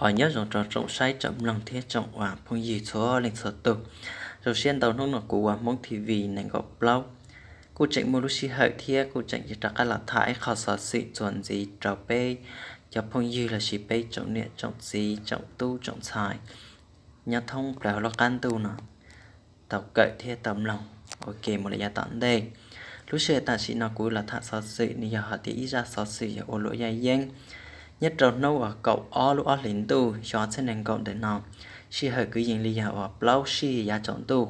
Os, nyob zoo rau tsoom saib tsoom mloog thiab tsoom phooj ywg txhua leej txhua tus. Zoo siab ntau hnub no kuv uas Hmoob T V nees nkaum plaub kuj tseem muaj lub sij hawm thiab kuj tseem rov qab los tham ib qho xov xwm txuas ntxiv rau peb cov phooj ywg lossis peb tsoom niam tsoom txiv tsoom tub tsoom ntxhais nyob thoob plaws hauv lub qab ntuj no tau kawm thiab tau mloog ua ke mus li yav tom ntej. Lub sij hawm tam sim no kuv los tham xov xwm nws yog hais tias ib zaj xov xwm yog ua luam yaj yeeb nyob rau hnub uas kaum ob lub ob hlis ntuj xyoo ob txhiab nees nkaum ntawm no, sij hawm kwv yees li yog uas plaub sij yav tsaus ntuj.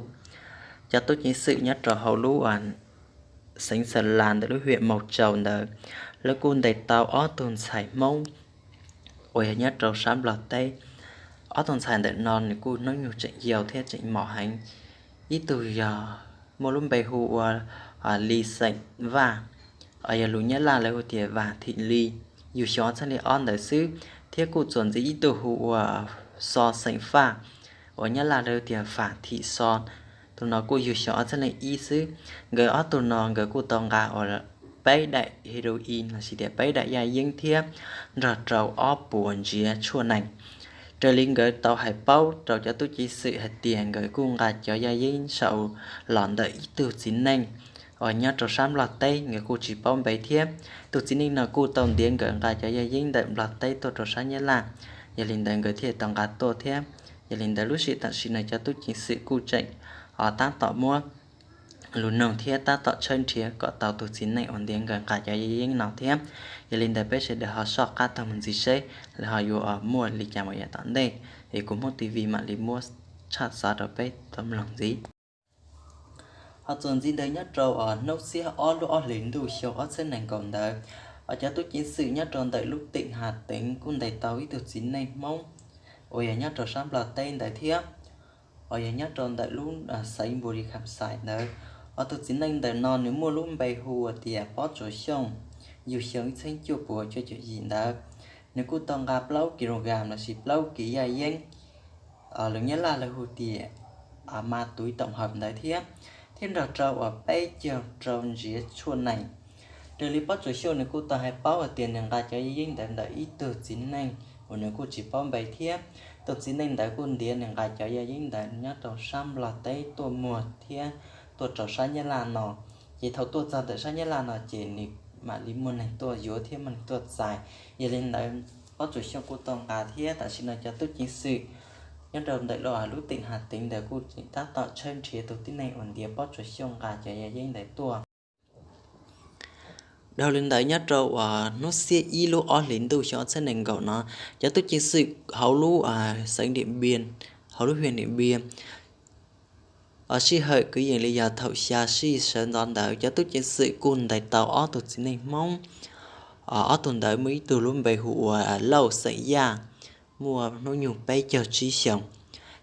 Cov tub ceev xwm nyob rau hauv lub xeev Xas Las ntawm lub hiam Maus Tsaus ntawd, lawv kuj ntes tau ob tug ntxhais Hmoob uas yog nyob rau sab Nplog teb. Ob tug ntxhais ntawm no nws kuj hnub nyoog tseem yau thiab tseem mos heev. Ib tug yog muaj lub npe hu ua Li xeem Vaj, yog lus Nyab Laj lawv hu tias Vam Thim Li, yug xyoo ob txhiab li ob ntawd xwb, thiab kuj txuas ntxiv ib tug hu ua Xo xeem Faj, uas Nyab Laj lawv hu tias Vam Thim Xo, tus no kuj yug xyoo ob txhiab li ib xwb. Nkawd ob tug no nkawd kuj tau nqa uas peb daim heroin lossis tias peb daim yaj yeeb thiab nrog rau ob puas ntsiav tshuaj nees. Raws li nkawd tau hais paub rau cov tub ceev xwm hais tias nkawd kuj nqa cov yaj yeeb saum los ntawm ib tug txiv neej uas nyob rau sab Nplog teb, nkawd kuj tsis paub npe thiab. Tus txiv neej no kuj tau ntiav nkawd nqa cov yaj yeeb ntawm Nplog teb tuaj rau sab Nyab Laj, yog li ntawd nkawd thiaj tau nqa tuaj thiab. Yog li ntawd lub sij hawm tam sim no cov tub ceev xwm kuj tseem tab tom muab lus noog thiab tab tom tshawb nrhiav kom tau tus txiv neej uas ntiav nkawd nqa cov yaj yeeb no thiab. Yog li ntawd peb sawv daws ho soj qab taug mus ntxiv seb lawv ho yuav muaj li cas mus yav tom ntej, es kuv Hmoob T V mam li muab tshaj xov rau peb tau mloog ntxiv. Ho txuas ntxiv ntawd nyob rau hnub xiab ob lub ob hlis ntuj xyoo ob txhiab nees nkaum ntawd, cov tub ceev xwm nyob rau ntawm lub teem Has Teev kuj ntes tau ib tug txiv neej Hmoob uas yog nyob rau sab Nplog teb ntawd thiab, uas yog nyob rau ntawm lub xeev Npu Li Kham Xais ntawd. Ob tug txiv neej ntawm no nws muaj lub npe hu ua tias Pob Tsuas Xyooj, yug xyoo ib txhiab cuaj puas cuaj caum yim ntawd. Nws kuj tau nqa plaub kilogram lossis plaub kis yaj yeeb, lus Nyab Laj lawv hu tias ma túy tổng hợp ntawd thiab, thiab nrog rau uas peb caug rau ntsiav tshuaj nees. Raws li Pob Tsuas Xyooj nws kuj tau hais paub hais tias nws nqa cov yaj yeeb ntawd ntawm ib tug txiv neej uas nws kuj tsis paub npe thiab. Tus txiv neej ntawd kuj ntiav nws nqa cov yaj yeeb ntawd nyob rau sab Nplog teb tuaj muag thiab tuaj rau sab Nyab Laj no. Ces thaum tuaj txog ntawm sab Nyab Laj no ces nws mam li muaj neeg tuaj yuav thiab muaj neeg tuaj txais. Yog li ntawd Pob Tsuas Xyooj kuj tau nqa thiab tam sim no cov tub ceev xwm nyob rau ntawm lub teem Has Teev ntawd kuj tseem tab tom tshawb nrhiav tus tib neeg uas ntiav Pob Tsuas Xyooj nqa cov yaj yeeb ntawd tuaj. Dhau li ntawd nyob rau uas hnub xiab ib lub ob hlis ntuj xyoo ob txhiab nees nkaum no, cov tub ceev xwm hauv lub xeev Diam Npia, hauv lub hiam Diam Npia, sij hawm kwv yees li yog thaum xya sij sawv ntxov ntawd cov tub ceev xwm kuj ntes tau ob tug txiv neej Hmoob. Ob tug ntawd muaj ib tug lub npe hu ua Lauj xeem Yaj, muaj hnub nyoog peb caug tsib xyoos,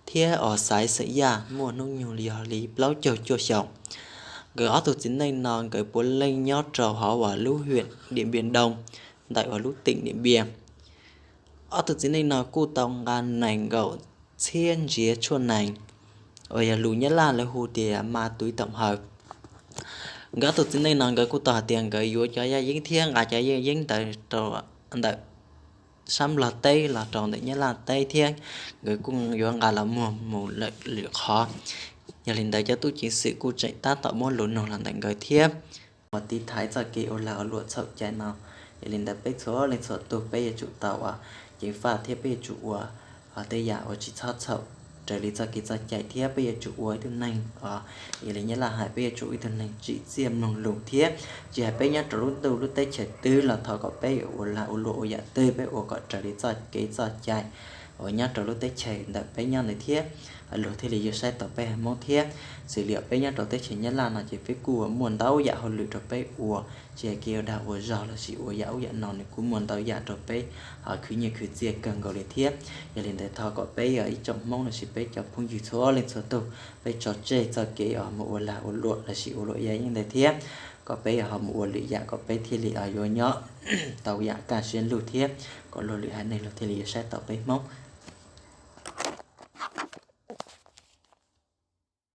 thiab uas Xaiv xeem Yaj muaj hnub nyoog yog li plaub caug cuaj xyoos. Nkawd ob tug txiv neej no nkawd puav leej nyob rau hauv uas lub hiam Diam Npia Doo, ntawm uas lub teem Diam Npia. Ob tug txiv neej no kuj tau nqa nees nkaum txhiab ntsiav tshuaj nees, uas yog lus Nyab Laj lawv hu tias ma túy tổng hợp. Nkawd ob tug txiv neej no nkawd kuj tau hais tias nkawd yuav cov yaj yeeb thiab nqa cov yaj yeeb ntawd rau ntawm sab Nplog teb los rau ntawm Nyab Laj teb thiab nkawd kuj yuav nqa los muag mus lwm lwm qhov. Yog li ntawd cov tub ceev xwm kuj tseem tab tom muab lus nug los ntawm nkawd thiab uas tiv thaiv txoj kev ua lag ua luam txhaum cai no. Yog li ntawd peb txhua leej txhua tus peb yuav tsum tau uas ceev faj thiab peb yuav tsum ua tej yam uas tsis txhob txhaum raws li txoj kev txoj cai thiab peb yuav tsum ua ib tug neeg, yog li Nyab Laj hais peb yuav tsum ua ib tug neeg tsim txiaj mloog lus thiab tsis hais peb nyob rau lub ntuj lub teb chaws twg los thov kom peb yuav ua lag ua luam ua yam twg peb ua kom raws li txoj kev txoj cai uas nyob rau lub teb chaws ntawm peb nyob ntawd thiab luag thiaj li yuav saib tau peb haiv Hmoob thiab. Xws li peb nyob rau teb chaws Nyab Laj no ces peb kuj muaj ntau yam hauj lwm rau peb ua, tsis hais kev ua dag ua zog lossis ua yam ub yam no nws kuj muaj ntau yam rau peb khwv nyiaj khwv txiaj kawg nkaus li thiab. Yog li ntawd thov kom peb ib tsoom Hmoob lossis peb cov phooj ywg txhua leej txhua tus peb tso tseg txoj kev uas mus ua lag ua luam lossis ua luam yaj yeeb ntawd thiab kom peb ho mus ua lwm yam kom peb thiaj li yuav nyob tau yam kaj siab lug thiab kom luag lwm haiv neeg luag thiaj li yuav saib tau peb Hmoob.